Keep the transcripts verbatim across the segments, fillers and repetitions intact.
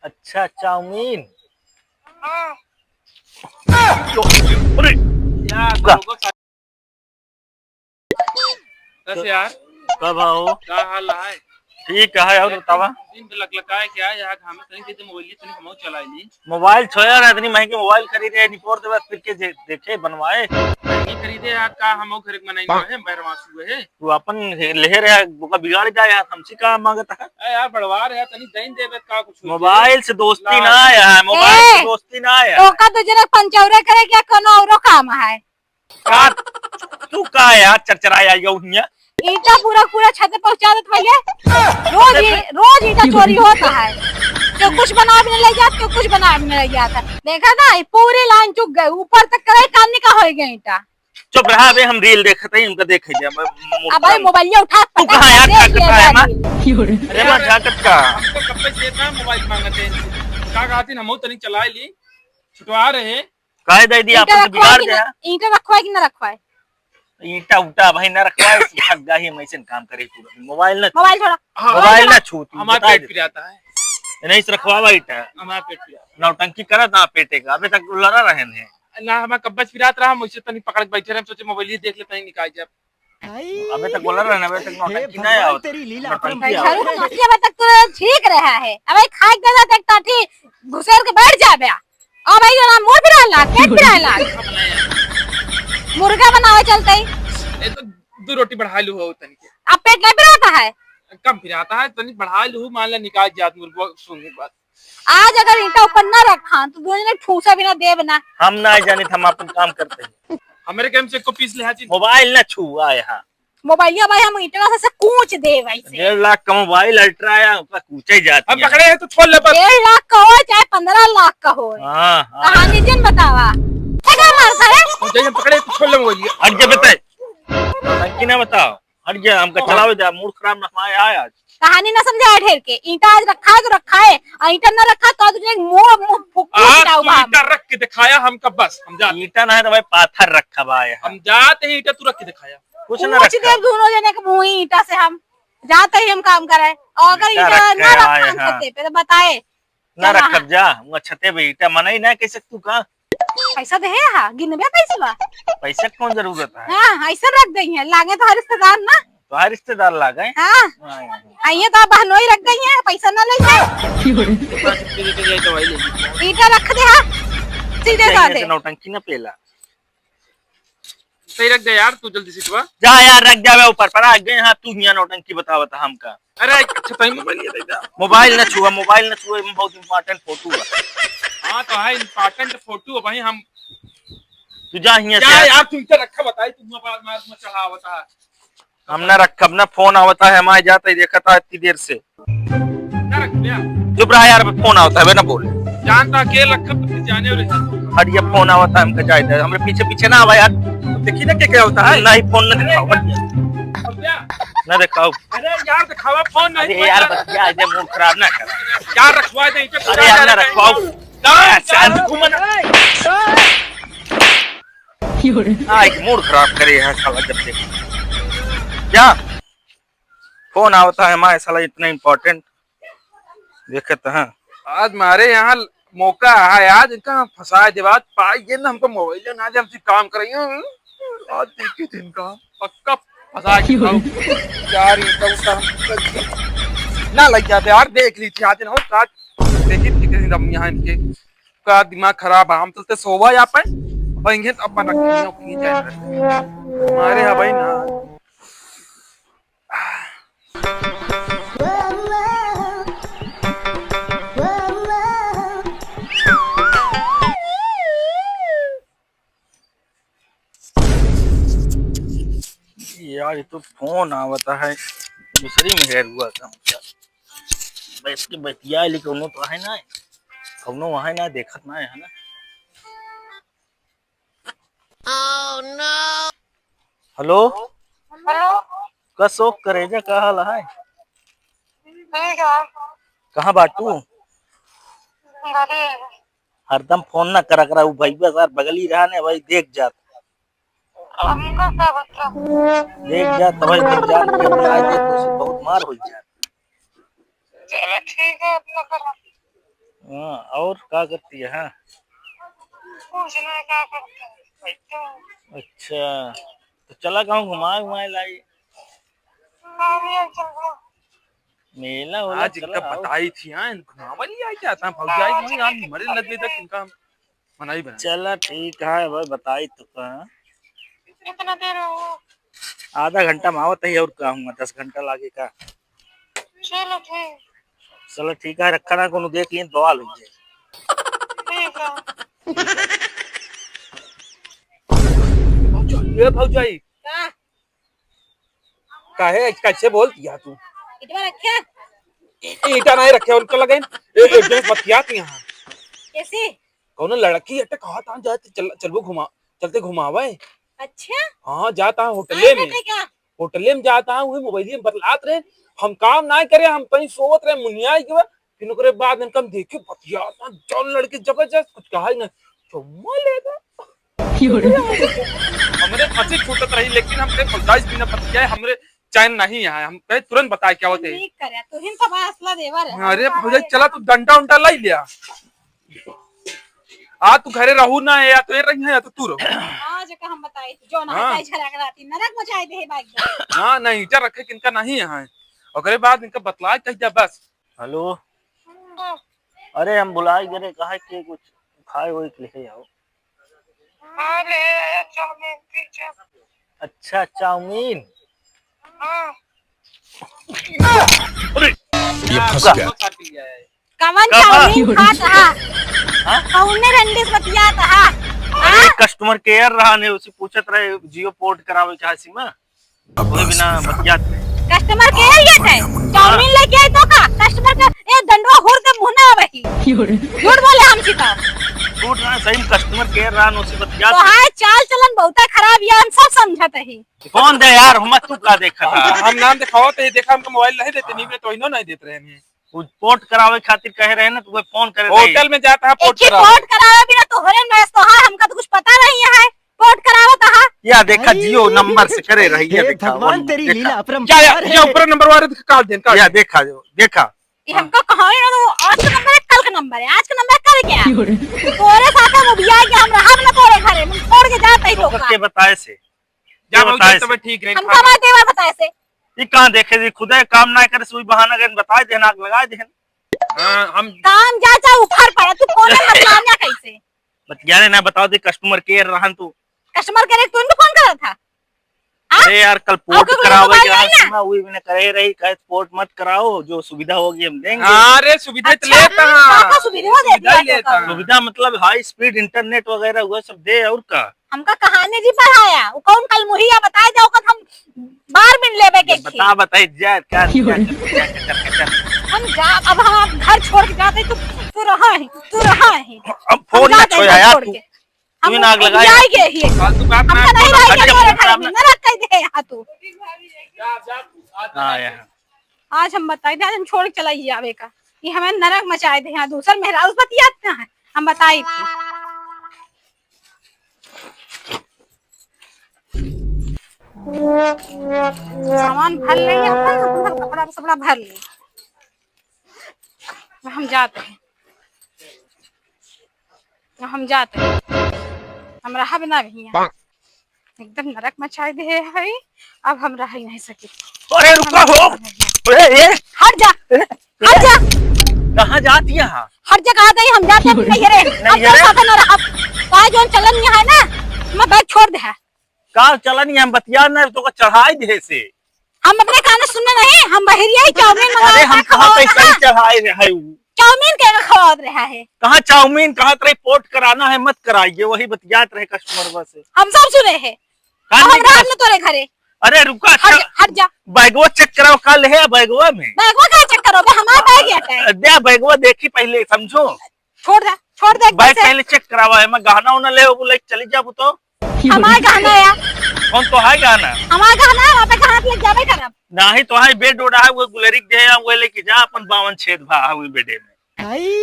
अच्छा, चाउमीन। हाँ। अरे, यार, का? लोगों का बस यार। कब आओ? का हाल है? ठीक है, और बतावा? दिन भर लकलकाए क्या है, यहाँ घामे तनी दे दे, मोबाइल तनी हमहू चलाए ली। मोबाइल छोया ना, इतनी महंगी मोबाइल खरीदे, निपोर दे, बस फिर के जे-, देखे, बनवाए। महंगी खरीदे यार, का हमहू घर के मनई ना है, बहरवास हुए है। तू अपन लेहे रहे, ओका बिगाड़ जाए यार, हमसे का मांगत है? ए यार, बड़वार है, तनी दइन देबे का कुछ हो जाए। मोबाइल से दोस्ती ना है यार, मोबाइल से ए, दोस्ती ना है यार। ओका तो जनक पंचौरे करे क्या, कोनो औरो काम है? का, तू का यार चरचराए आई गऊ हियां? ईंटा पूरा पूरा छत पे पहुंचा देत भैया। रोज ही, रोज ईंटा चोरी होता है। क्यों कुछ बना भी नहीं ले जात, क्यों कुछ बना भी नहीं ले जात है। देखा ना, ये पूरी लाइन चुक गई, ऊपर तक करे कान निका हो गया ईंटा। चुप रहा बे, हम रील देखत हई, उनका देखे दे। अब, अब भाई मोबाइल उठा, तू कहाँ यार, देख झाकत लिया है, माँ? रील। अरे माँ, झाकत का? हमको कब से इतना मोबाइल मांगते हैं, का कहती, हम तनी चला ली, छुटवा रहे। काहे दे दी, ईंटा आपन तो रखवाए बिगाड़ कि ना, गया। ईंटा रखवाए कि ना रखवाए? ईंटा उटा भाई ना रखवाए, थक गई हम ऐसे काम करे पूरा। मोबाइल ना, मोबाइल छोड़ा। हाँ, मोबाइल ना छू, तू हमारा बता पेट दे। पिराता है। नहीं से रखवावा ईंटा। हमारा पेट पिराता है। नौटंकी करत ना पेटे का, अबे तक लड़ा रहन है। ना, हमारा कब्बस पिरात रहा, हम उसे तनी पकड़ के बैठे रहे, हम सोचे मोबाइल ही देख लेते हैं, निकाल जाए। अबे तक बोला रहा ना, अबे तक नौटंकी ना आवत। नौटंकी आवत। अबे तक तो ठीक रहा है, अबे खाए के देता एक टाठी घुसेर के बैठ जाबे। अब भाई, जरा मुंह पिराए लाग, पेट पिराए लाग। मुर्गा बनावे चलते ही। ए, तो दो रोटी बढ़ा लू हो तनी के। अब पेट नहीं पिराता है? कम पिराता है, तनी बढ़ा लू, मान ला निकाल जात मुर्गा सूंघे के बाद। आज अगर ईंटा ऊपर ना रखा, तो दोनों जने ठूसा भी ना देब ना। हम ना जानित, हम अपन काम करते हैं। हमरे गेम से एको पीस ले हाथी। मोबाइल ना छुआ यहाँ। मोबाइलिया भाई हम ईंटवा से, से कूच देब ऐसे। डेढ़ लाख का मोबाइल अल्ट्रा आया, ओका कूचे जात हम है। पकड़े हैं तो छोड़ ले बस। डेढ़ लाख का हो चाहे पन्द्रह लाख का हो। हाँ, हाँ। कहानी जिन बतावा। क्या मारता है? हम जैसे पकड़े हैं तो छोड़ ले मोबाइलिया। हट जा बेटा। टंकी ना बताओ। हट जा, हमका चलावे दे, मूड खराब ना हमारे आए आज। कहानी ना समझाए ढेर के। ईंटा आज रखा है तो रखा है, और ईंटा ना रखा तो आज तुझे मुंह, मुंह फूक, फूक आज जाऊंगा तू हम। ईंटा रख के दिखाया हमका बस, हम जाते। ईंटा ना है तो भाई पाथर रखा बा है। हम जाते ही ईंटा तू रख के दिखाया। कुछ ना पूछ रखा। दे दोनों जने के मुंह ईंटा से हम जाते ही हम काम करे। और अगर ईंटा ईंटा रखा ना है, रखा हम हाँ। छते पे तो बताए। ना क्या रखब जा, वो छते पे ईंटा मनई ना कह सकतू का? पैसा दे है, हाँ, गिनबे कैसे बा? पैसा के कौन जरूरत है? हाँ, ऐसा रख दे है, लागे तो हर रिश्तेदार ना। तो हर रिश्तेदार लागे? हाँ। हाँ, हाँ। आ, ये तो बहनोई रख गई है, पैसा ना ले जाए। ईटा रख दे, हाँ, सीधे कहीं साधे। ऐसे नौटंकी ना पेला। सही रख दे यार, तू जल्दी से छुआ। जा यार, रख जावे ऊपर पर, आ गए हाँ, तू हियां नौटंकी बतावत हमका। अरे, अच्छा, तई मोबाइल ये दे दे। मोबाइल ना छुआ, मोबाइल ना छुआ, एमे बहुत important photo बा। हाँ, तो है important photo भाई, हम तू जा हियां से जा यार। यार, तू इनसे रखा बताई, तू मार, मार, मार चढ़ावत है। हम ना रखब ना, फोन आवता है, हम आ जाते ही देखता है इतनी देर से। ना रख बे। चुप रहा यार, अबे फोन आवता है, अबे ना बोल। जानता के लखत तो जाने वाले हैं। हट, ये फोन आवता है, हमका जाए दे, हमरे पीछे पीछे ना आवा यार। देखी ना के क्या होता है। नहीं, फोन ना अरे दिखाओ, हट। यार। ना दिखाओ। अरे यार, दिखावा फोन नहीं अरे तो यार, यार। बतिया दे, मूड खराब ना कर। यार, रखवा दे, इनके अरे यार, ना रखवाओ। ना, ऐसे यार। आज घूमना। आ, एक मूड खराब करे है साला जब देखो। जा। फोन आवता है हमारे साला इतना important। देखे तो हैं। आज मारे यहाँ मौका है, आज इनका हम फंसा दे, आज पाई ये ना हमको मोबाइल ना दे, हमसे काम कराइए। आज देखी थे इनका, पक्का फंसा के खाओ। यार, इनका उनका हम ना लग जाते यार, देख ली थी आज ना, आज देखी थी कितनी दम यहाँ इनके, का दिमाग खराब है, हम तो सोवा यहाँ पे, और इनके अपन रखेंगे, अपनी जाए हमारे यहाँ भाई ना। यार, ये तो फोन आवता है, दूसरी मेहरुआ का। बैठ के बतिया ली, कौनो तो है ना, कौनो वहाँ ना देखत ना है ना। हेलो। हेलो। का शोक करेजा, का हाल है? ठीक है। कहाँ बाटू? घरे। हरदम फोन ना करा करा, उ भैया सार बगली रहा ने भाई, देख जात। हमको क्या बता? देख जात भाई, तुम जान के अपने आज देख, उसे बहुत मार हो जात। चलो ठीक है, अपना करो। हाँ, और का करती है? हाँ? कुछ ना, का करता है? बैठा हूँ। अच्छा, तो चला कहूँ घुमाए, घुमाए लाई। हाँ, ले चल, हाँ। मेला होला, आज चला, इनका आओ। बताई थी, हाँ, घुमावा ले आई क्या था? भौजाई हाँ, नहीं, चल, आज मरे लग गए तक इनका मनाई बना। चला, ठीक है भाई, बताई तो का। कितना देर हो? आधा घंटा में आवत ही, और का हुआ, दस घंटा लागे का? चलो, ठीक। चलो, ठीक है, रखा ना, कोनो देख लीन, बवाल हो जाए। ठीक है। भौजाई, ए भौजाई। का? काहे, कैसे बोल दिया तू? इटवा रखे? इ-, ईटा नहीं रखे, उनका लगे। ए, एक जन बतियात यहाँ। कैसे? कौनो लड़की अटे कहा था, जाए तो चल, चलबो घुमा, चलते घुमावे। अच्छा? हाँ, जाता है होटले में। आए थे क्या? होटले में जाता है, वही मोबाइल में बतलात रहे। हम काम ना करे, हम कहीं सोवत रहे, मुनिया के बाद। फिर ओकरे बाद इनका हम देखे, बतियात ना, जौन लड़की जबरदस्त कुछ कहा ही ना, चुम्मा ले दे। हमरे हंसी छूटत रही, लेकिन हमरे भौजाई बिना बतियाए हमरे चैन नहीं है। हम कहे तुरंत बताए क्या होते। नीक करे, तू ही सब असला देवर है। अरे भौजाई, चला तू डंडा उंडा लाई लिया। आ तू घरे रहू ना है, या तो ये रही है, या तो तू रहू। हाँ, जेका हम बताई, जो ना हाँ। हटाई झरा कराती, नरक मचाई दे है बाइक में। हाँ, नहीं, ईटा रखे किनका नहीं है। ओकरे बाद इनका बतलाए कह जा बस। हेलो। अरे, हम भुलाई गए, कहा कि कुछ खाए हुए के लिए आओ। अरे, चाउमीन, पिज्जा। अच्छा, चाउमीन। हाँ। अरे, ये फंस गया। कवन कवन? चाउमीन खात हा? हाँ? कौने रंडी से बतियात हा? अरे, हाँ? Customer care रहा ने, उसे पूछत रहे Jio port करावे के है सिम। ओए बिना बतियात में। Customer care ये है? चाउमीन लेके आई तो का? Customer का, ए, डंडवा हुर दे मुंह ना वही। झूठ बोले हमसे तो। झूठ ना, सही में customer care रहा, उसे बतियात तो में। हाय, चाल चलन बहुत है खराब, ये हम सब समझत ही। कौन दे यार, हम तू का देखा था? हम नाम दिखाओ तो ये देखा, हमको मोबाइल नहीं देते, नहीं तो इन्हों नहीं देते रहे हैं। वो पोर्ट करावे खातिर कहे रहे ना, तो वो फोन करे रहे। होटल में जाता है पोर्ट एक ही करावे। पोर्ट करावे बिना तोहरे में तोहार, हमका तो कुछ पता नहीं है। पोर्ट करावे कहा? या देखा, भाई। जियो नंबर से करे रही, या हे देखा, भगवान, वन, तेरी देखा। लीला अपरंपार जा, या, है। या ऊपर नंबर वाले दिखा, काट देन, काट या देन। देखा, जो, देखा। ये हाँ। हमका कहा है ना, तो आज का नंबर है, कल का नंबर है, आज का नंबर है, कल क्या? क्यों रे? तोरे साथ हम उबिया के हम रहा ना तोरे घरे, हम छोड़ के जाते ही तो धोखा। के बताए से? जा के बाबू, बताए तब से? ठीक रहे, हमका खा। हमारे देवर बताए से। ई कहाँ देखे जी, खुदे काम ना करे, सुई बहाना गए, बताए देहन, आग लगाए देहन। हाँ, हम काम जा, जा, उखड़ पड़ा, तू कौन है, बतलाना कैसे? बतियाने ना, बताओ दे, customer care रहन तू। Customer care तू इनको फोन करा था? हाँ? अरे यार, कल और पोर्ट कोई करावे मोबाइल के नहीं है? सुना, वही मैंने कहे रही, कहे पोर्ट मत कराओ, जो सुविधा होगी हम देंगे। अरे, सुविधा तो अच्छा, लेता हाँ, हाँ। का, का सुविधा दे सुविधा दिया ही तो लेता का? हाँ। सुविधा मतलब high speed internet वगैरह, वो सब दे, और का? हमका कहानी जी पढ़ाया, वो कौन कल मुहिया बताए दे, ओकर हम बार बिन लेबे के ये खी। बता, बताई जा, क्या, क्या, क्या, क्या, क्या, क्या, क्या? हम जा, अब हम घर छोड़ के जाते, तू, तू रहा है, तू रहा है। अब हम फोन ना जाते हैं छोया घर यार, छोड़ तू, के। तू हम ही नाक लगाए। जाए के ही। फालतू बात ना हमका नहीं करो, रहा, हट ये जा, तोरे घर में ना। नरक कह दे यहाँ तू। हाँ, यहाँ। आज हम बताई दे, आज हम छोड़ के चला ही आवे का। ये हमें नरक मचाए दे यहाँ, दूसर मेहरारू बतियात ना है, हम बताई थी। सामान भर ले, अपन, अपन कपड़ा, सपड़ा भर ले। हम जाते हैं, हम जाते हैं, हम रहब ना भैया। एकदम नरक मचाए दे है, अब हम रह ही नहीं सके। अरे रुका हो। ए, ए। हट जा, ए, हट जा। कहाँ जाती है? हट जा, कहा गई हम जाते हैं अपने नैहरे। अब नैहरे? तो साथ ना रहा। का जो चलन यहाँ है ना, मैं बैग छोड़ दे है। का चलन यहाँ हम बतिया ना, तो का चढ़ाई दे से। हम अपने कान सुनना नहीं, हम बहिरिया ही चाउमीन मंगावे अरे हम का कहाँ खवाओ पैसा ही ना। चढ़ाए रहे हैं उ। चाउमीन के खवावत रहा है। कहाँ चाउमीन, कहाँ तेरे पोर्ट कराना है, मत कराइए, वही बतियात रहे customer से। हम सब सुने हैं। कान अब हम नहीं रहब करा- न तोरे घरे। अरे रुका, हट अच्छा, जा, हट जा। बैगवा check कराओ, का ले है बैगवा में? बैगवा का check करोगे? हमारा बैग ही हटा है। दे बैगवा देखी पहले, समझो। छोड़ दे, छोड़ दे एकदम बैग से। पहले check करावा है, मैं गहना उना ले वो लेके चली जाबू तो। हमारा गहना है। कौन तो है गहना? हमारा गहना है, वहाँ पे गहना पे लेके जाबे करब। नाही तो है बेड उड़ा है, वो गुलरी के दे, वो लेके जा, अपन बावन छेद भा है वो बेडे में।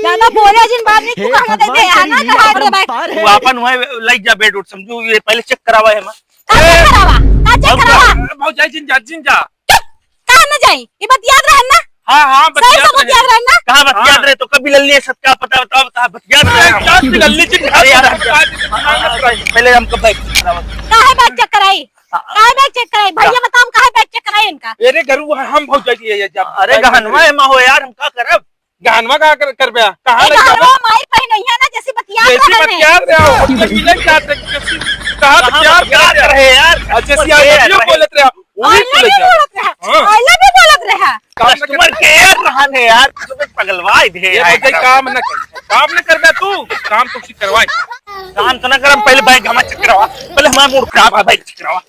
ज्यादा बोले जिन बात नहीं, तू हे कहना दे भगवान, दे, है तेरी ना, लीला कहा दे भाई। अपरंपार है। वो अपन वहाँ लग जा बेड उठ, समझू, ये पहले check करावा है, माँ। का check करावा? का check अब करावा? अब भौजाई जिन जा, जिन जा। चुप! कहाँ न जाई? ये बात याद रहे ना? हाँ, हाँ, सही बतियात से रहे। बतियात रहे ना? कहाँ बतियात हाँ। रहे? तो कब बिलल्ली है, सबका पता बताओ, कहाँ बतियात रहे हम? अरे यार, हम अरे यार, हम, हाँ, हाँ, पहले हमको bike check करावा। काहे bike check कराई? हाँ। काहे bike check कराई? भैया हाँ। बताओ, हम काहे bike check कराई इनका? अरे गरु, हम भौजाई है ये जब अरे bike गहनवा check है, माँ हो यार, हम का करब? गहनवा का कर, करबे? कहाँ ए, लइ जाबे? गहनवा माई पहिनइया ना, जैसी बतियात जैसी रहन है। बतियात रहे हो, मतलब मिले जात रहे, जैसी कहाँ कहाँ बतियात बतियात रहे? रहे यार? और जैसी बतियात I love you रहे। बोलत रहे, वही I love बोले you जा। बोलत रहे। हाँ। I love you बोलत रहे। काम न Customer करबे। Care रहन है यार, तू तो पगलवाई दे ये यार। बोलते काम न कर, काम न करबे तू, काम तो ठीक करवाई। काम तो ना करम, पहले bike हमार check करावा, पहले हमार mood खराब है, bike check करावा,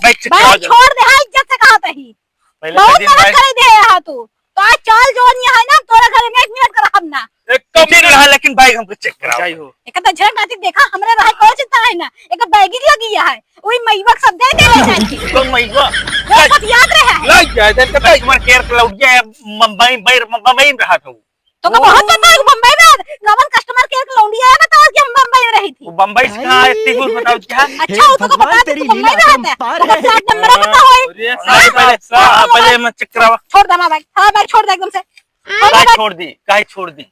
bike check भाई करावा। छोड़ दे, हाँ, इज्जत से कहा तही। पहले बहुत कह दी मेहनत bike। करे दे यहाँ तू। तो आज चाल जोन यहाँ है ना, तोरा घर में एक मिनट का रहब ना। एक कम ठीक रहा, लेकिन bike हमको check कराओ। जाई हो। एक तो झंड आती देखा, हमरे रहे कोई चिंता है ना। एक bag ही लगी है। वही मैवा सब दे दे ले जाके। तो मैवा। वो सब याद रहा है। लग जाए, then कब customer care के लौट गया है, बम्बई, बम्बई, बम्बई में रहा था वो। तो का बहुत पता है बम्बई में? कवन customer care के लौंडिया है, बताओ कि हम बम्बई में रही थी। वो बम्बई से कहाँ आए थे, कुछ बताओ क्या? अच्छा, हे वो तो भगवान, बता दे, तेरी तू बम्बई लीला में रहता है। अपरंपार तो है। Flat number पता होए। अरे, नहीं, पहले, साहब, हाँ, साहब। पहले मैं check करावा। छोड़ दे हमारा bag, हमारा bag छोड़ दे एकदम से। छोड़ दे काहे bag। छोड़ दी? काहे छोड़ दी?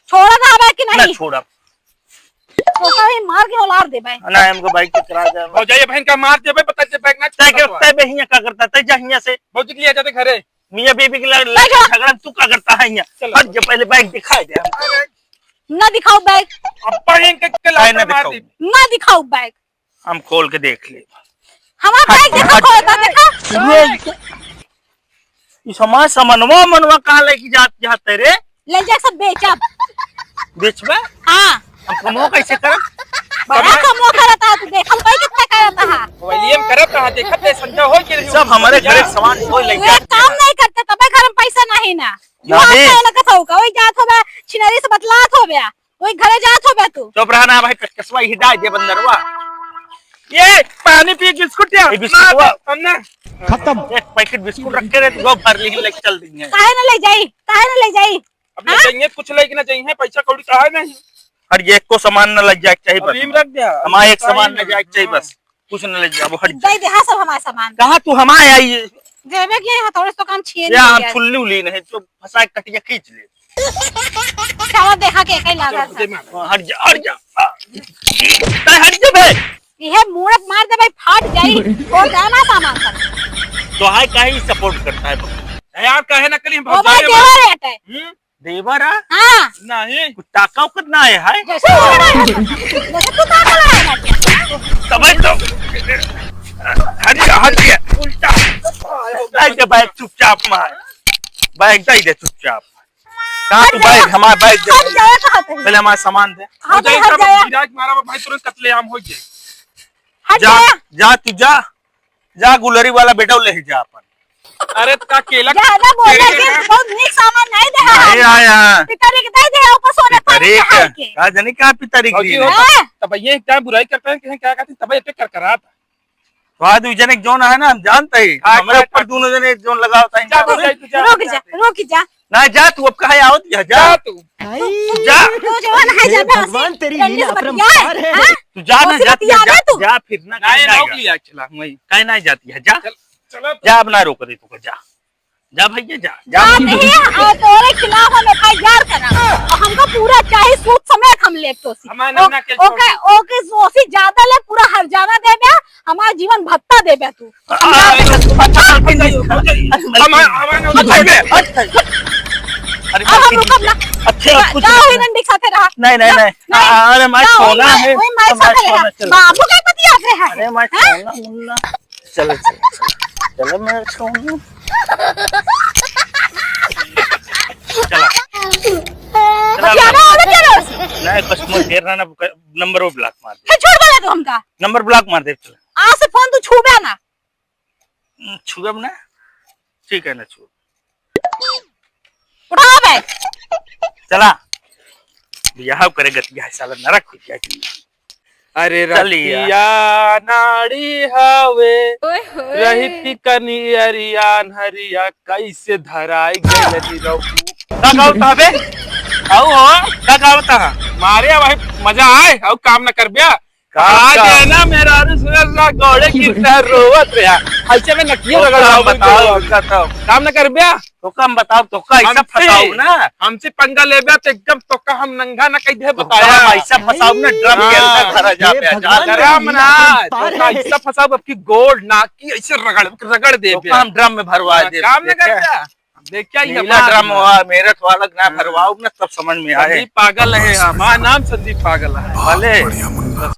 छोड़ा ना हमारा bag कि ना नहीं? छोड़ा। तो का ही मार के उलार दे भाई। ना, हमको bike check करा दे। भौजाई बहन का मार देबे, पता जे bag ना तय छोड़ा के, तो। तय बे हियाँ का करता, तय जा हियाँ से। भौजी के लिए आ जाते घरे। मियाँ बीबी के लड़-, लड़-, झगड़ा तू का करता है यहाँ? चलो। हट जा, पहले bag दिखाई दे हमको। ना दिखाओ bag। अब्बा, इनके के काहे ना लात मार दिखाओ? दी। ना दिखाओ bag। हम खोल के देख ले। हमारा hut, bag देखा, hut। खोलता देखा। ये, ये समाज समनवा मनवा कहाँ लेके जात, जाते रे? ले जा सब बेचब। बेचबे? हाँ। हम कमवा कैसे करब? बड़ा कमवा करत हा तू, देखल कोई कितना करत हा। मोबाइलिए में करत हा, देखत है, संजय हो के रही सब हमारे घर के सामान कोई ले एक जात काम है। नहीं करते, तबे घर में पैसा नहीं ना। नहीं। ना कथऊ का, वही जात होबे, छिनरी से बतलात होबे, वही घरे जात होबे तू। चुप रहा ना भाई, कचकसवा ही डाल दे बंदरवा। ये पानी पी, बिस्कुट या? ये बिस्कुट ना, हुआ? हम ना। खत्म। एक पैकेट बिस्कुट रख के रे, तू भर ली, लेके चल देंगे। काहे ना ले जाई? काहे ना ले जाई? अब ले हाँ? जाइए, कुछ लेके ना जाइए, पैसा कौड़ी तो है नहीं। और ये एको सामान न लग जाए के चाहिए अब बस। इम रख दिया। हमारा एक सामान न जाए के चाहिए बस। कुछ न ले जाओ, हट जा। दे दे, हाँ, सब हमारा सामान। कहाँ तू हमारे आई है? देवे के यहाँ थोड़े से तो काम छिए या नहीं हम गया। फुल्ली उल्ली नहीं, जो फंसा के कटिया खींच ले। चलो देखा के कहीं लगा चलो, था। दे मार। हाँ, हट जा, हट जा। तय हट जा बे। यह मूड़त मार दे भाई, फाट जाई। और जाना सामान सब। तो हाय काहे support करता है बे? यार, काहे ना करी हम ओ भाई, भौजाई देवर हमारे। रहता है। हम्म? देवर है? हाँ। नहीं। कुछ ताका उकत ना है, है? जैसे तू ताका लगा है, जैसे तू ताका लगा है। तबे तो। हट जा, हट जा। उल्टा। दे दे bag चुपचाप मार। Bag दे दे चुपचाप। कहाँ तू bag? हमारा bag दे। हट जाए कहाँ पे? पहले हमारा सामान दे। हट जाए, हट जाए। गिरा के मारा भाई, तुरंत कत्लेआम हो जाए। हट जा, जाए। जा तू जा। जा गुलरी वाला बेटा ले जा अपन। अरे, का केला ज्यादा बोला के बहुत नीक सामान नहीं दे है। नहीं आया। पितरी के दे दे, ऊपर सोने पानी पितरी के का? हार के। का जाने का पितरी के भौजी दे हो, दे? तब, तब ये क्या बुराई करते हैं, कहें क्या कहते हैं, तब ये करकरात है। वहाँ दू जने जोन है ना, हम जानते हैं। हाँ, हमारे हाँ, ऊपर हाँ। दोनों जने जोन लगाओ था, जा, इनका जा, बोले। जा, जा, रुक जा, जा, जा। रुक जा। ना जा तू, अब कहाँ आओ दिया, जा। जा तू। जा। तू जवान है, हे जा, भगवान, तेरी लीला अपरंपार है। हाँ? तू जा ना, जा, जा, जा, जा, तू। जा, फिर ना, नहीं, कहीं ना, ना। लिया चला, वही। कहीं ना जाती है, जा। चल, चलो तो। जा, अब ना रोक रही तू, जा। जा भैया, जा, जा। जा नहीं, और तोरे खिलाफ हम F I R करा। और हमको पूरा चाहे सूद समेत हम लेब तो सी। हमारे ओ-, नाना के ओके, छोड़। ओके, सोसी ज्यादा ले, पूरा हर्जाना देबे, हमारा जीवन भत्ता देबे तू। आ, अच्छा, अच्छा, अच्छा, अच्छा, हट, हट, हट, हट, हट, हट, हट। अरे, अब हम रुकब ना। अच्छा, जा, कुछ जा, नहीं। वही नंदी के साथे रहा। नहीं, नहीं, जा, नहीं। नहीं। अरे, मैं जा, वही सोना मैं, है, वही मैं मैं साथे रहा। सोना चल। बाबू के पति आते हैं। अरे, मैं हैं? सोना, मुन्ना। चलो, चलो, चलो। चलो, मैं सोना। चला। चला, बतियाना वाला क्या रहा? नहीं, customer care रहा ना, number वो block मार दे। है, छोड़ दे तू हमका। Number block मार दे, चला। आज से phone तू छूबे ना। हम्म, छुअब ना? ठीक है ना, छुअब। उठाओ बे। चला। बियाह करे गतिया है, साला नरक हो गया। अरे चलिया। रतिया नाड़ी हवे, ओए होए। रहित कनियरिया नरिया कैसे धराई गइल निरहू। का गावत हवे? आओ हो, का गावत ह? मारे भाई मजा आए, अउ काम न करब्या। का, आज का? है ना मेहरारू सुनल ना गौड़े की तरह रोवत रहा। ऐसे में नकिए रगड़ रहा हूँ, बताओ, बताओ। काम न करब्या? तो का हम बताओ, तो का ऐसा हमसे, फंसाओ ना। हमसे पंगा लेब्या तो एकदम तो का हम नंगा न कह दे, तोका बताया। हम ऐसा फंसाओ ना, ड्रम के अंदर हाँ। भरा जा हे बे, भगवान, जा। ड्रम ना, तो का ऐसा फंसाओ, आपकी गोड़ नाकी ऐसे रगड़, रगड़ दे तो बे। का हम ड्रम में भरवा हाँ, दे, काम न देखा? करब्या? देखा ही नीला हमारा ड्रम हुआ, मेरठ वाला ना भरवाओ ना, तब समझ में आए। संदीप पागल है, हमारा नाम संदीप पागल है। भले।